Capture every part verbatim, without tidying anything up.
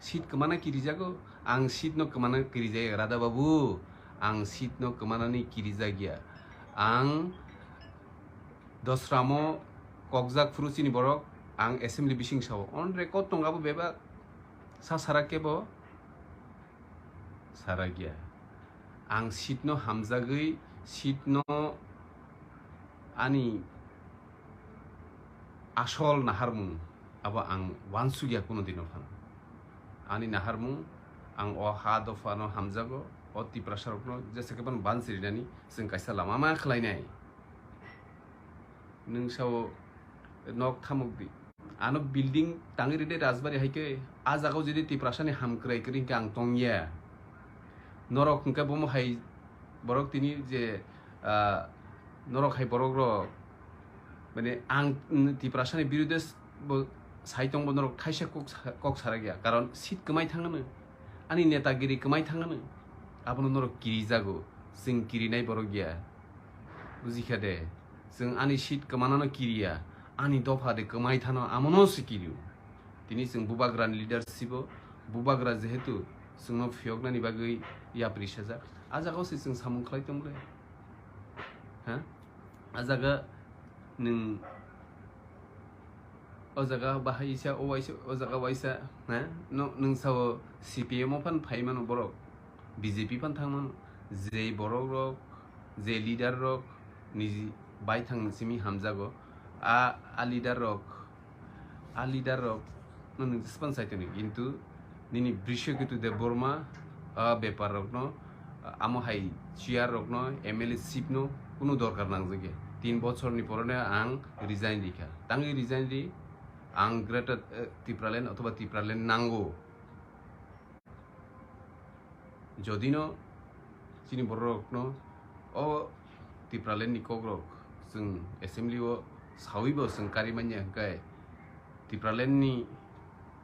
seat kwmana kirijago, ang seat no kwmana kirijaya, Radha Babu, ang seat no kwmanani kirijagya. Ang Dosramo kokjak phuru chini borok, ang assembly bising sao, on record tong abo bebak, sa sara kebo sara gya. Ang seat no hamjagwi, seat no ani asol naharmung abo ang wansugya kuno dino phano. Ani naharmung ang o ha dopha no hamjago, o Tiprasa rokno jesa khe ban bansi rinani chwng kaisa lama ma khlainai. Nwng sao nok thamuk di. Ano building tangwi ride Rajbari hai khe, a jagao jodi Tiprasani hamkrai kwrwi hwnkhe ang tongya. Norok hwnkhe bomo hai borok tini je, ah, norok hai borok rok, mane ang, mm, Tiprasani birude s-, bo sai tongbo norok thaisa kok sa-, kok sarakya. Karon seat kwmai thangano, ani netagiri kwmai thangano, abono norok kirijago, chwng kirinai borok ya. Bujikha de, chwng ani seat kwmanano kiriya, ani dopha de kwmai thano amono se kirio. Tini chwng bubagrani leadership o, bubagra jehetu chwngno phiyoknani bagwi yapri sajak, a jagao se chwng samung khlai tongmole. Ha? A jaga nwng o jaga bahai isa, o waisa, o jaga waisa, ha? No, nwng sao C P M o phan phai mano borok, B J P phan thang mano, je borok rok, je leader rok niji baithang simi hamjago, a, a leader rok, a leader rok no nwng jespan sai toni, kintu nini Brishaketu Debbarma, a bepar rok no, amo hai chair rok no, M L A ship no kunu dorkar nangjak ya. Tin bochor ni pore no ang resign rikha. Tangwi resign ri, ang Greater, eh, Tipraland othoba Tipraland nango. Jodino chini bororokno o Tipralandni kokrok chwng assembly o sawibo chwng kari manya hwnkhe, Tipralandni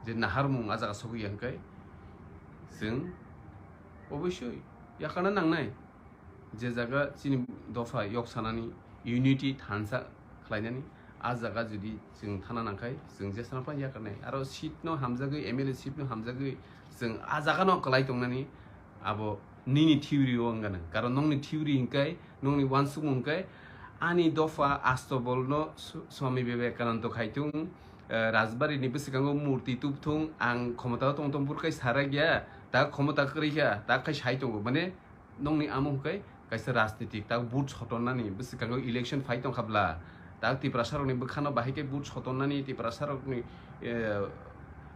je naharmung a jaga sogwi ya hwnkhe, chwng oboisoi yakarna nangnai. Je jaga chini dopha yok sanani, unity thansa khlainani, a jaga jodi chwng thana nangkhai, chwng jesano phano yakarnai. Aro seat no hamjagwi, M L A seat no hamjagwi chwng a jaga no kwlai tongnani, abo nini theory o wngana. Karon nongni theory hwnkhe, nongni uansukmung hwnkhe, ani dopha Astobol no Sw-, Swami Vivekananda khai thung, eh, Rajbari ni bwskango murti tup thung, ang khomota o tong tong burkhai sarak ya, ta khomota kwrwi kha, ta khai sai tongo. Mane, nongni amo hwnkhe kaisa rajnitik, tak vote sotonnani bwskango election phai tongkha bla, tak Tiprasa rokni bwkhano bahai khe vote sotonnani, Tiprasa rokni, eh,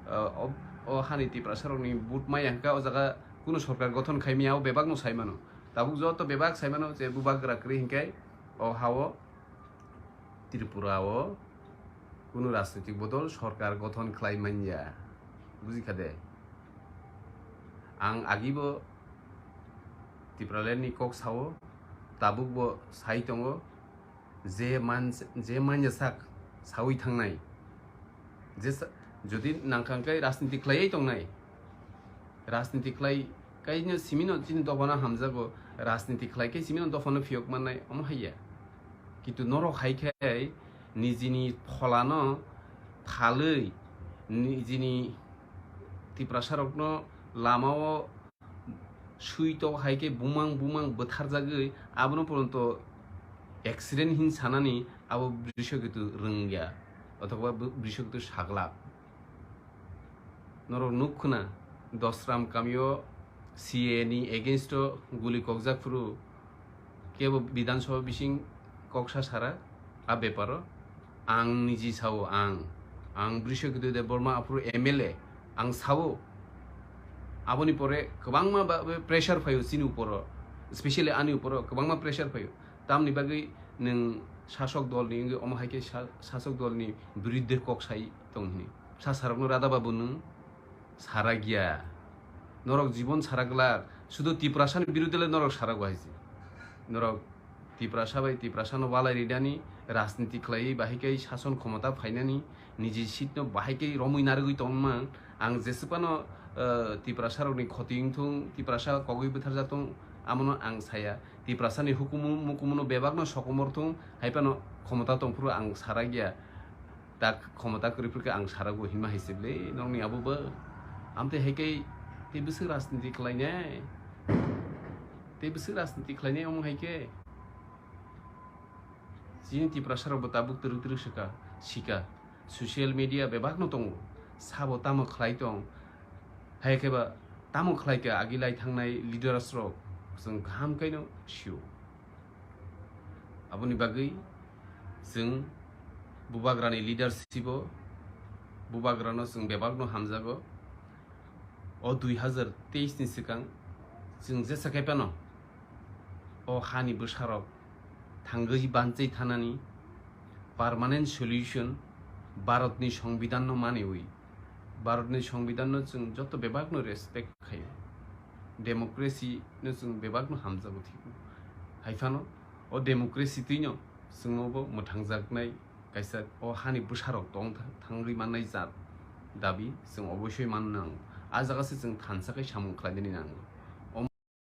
eh, o, o hani Tiprasa rokni vote maya hwnkhe o jaga kunu sorkar gothon khai maya, o bebak no sai mano. Tabuk joto bebak sai mano je bubagra kwrwi hwnkhe o ha o Tripura o kunu rajnitik bodol sorkar gothon khlai manya, bujikha de? Ang agibo Tipraland ni kok sao, tabuk bo sai tongo, je man, je manya sak sawi thangnai, je sa-, jodi nangkha hwnkhe rajniti khlaiwi tongnai, rajniti khlai kaino simino chini dophano hamjago, rajniti khlai khe simino dophano phiyok mannai, omo hai ya. Kintu norok hai khe nijini pholano phalwi, nijini Tiprasarokno lamao sui tok hai khe bumang bumang bwtharjagwi, abono poronto accident hin sanani abo Brishaketu rwngya, othoba Brishaketu saglak. Norok nuk khna, Dosram kamio C A A ni against o guli kokjak phuru kebo Bidhan Sabha bising kok sa sara a beparo. Ang niji sao, ang, ang Brishaketu Debbarma aphuru M L A, ang sao. Aboni pore kwbangma ba, ba pressure phaio chini uporo, specially ani uporo kwbangma pressure phaio. Tamni bagwi nwng sasok dolni wngwi omo hai khe sa-, sasok dolni biruddhe kok sai tong hini. Sa sarokno Radha Babu nwng sarakya. Norok jibon saraglak, sudu Tiprasani biruddhe le norok sarago hai se. Norok Tiprasa bai Tiprasano walai rinani rajniti khlaiwi bahai khe sason khomota phainani, niji seat no bahai khe romwi narwgwi tongmang. Ang jeswkano, eh, Tiprasarokni khoti wngthung, Tiprasa kogwi bwtharjak tong, amono ang saya. Tiprasani hukumu mukumuno bebakno sokomor thung, hai phano khomota tongphuru ang sarakya. Tak khomota kwrwi phuru khe ang sarago hinma hai se bwle, nokni abo bo. Amtwi hai khe tei bwswk rajniti khlainai? Tei bwswk rajniti khlainai omo hai khe? Chini Tiprasa rok bo tabuk twrwk twrwk swka, sika. Social media bebak no tongo. Sabo tamo khlai tong? Hai khe ba tamo khlai kha agi lai thangnai leaders rok chwng kaham khe no sio. Aboni bagwi chwng bubagrani leadership o bubagrano chwng bebakno hamjago. O dui hazar teis ni swkang chwng jesa khe phano o hani bwsarok thangwi banchai thanani permanent solution Bharatni Songbidanno maniwi, Bharatni Songbidanno chwng joto bebakno respect khaio, democracy no chwng bebakno hamjago thikgo. Hai phano o democracy twino chwngno bo mwthangjaknai kaisa o hani bwsarok tong tha-, thangwi mannai jat dabi chwng oboisoi manna nango. A jaga se chwng thansa khe samung khlainani nango.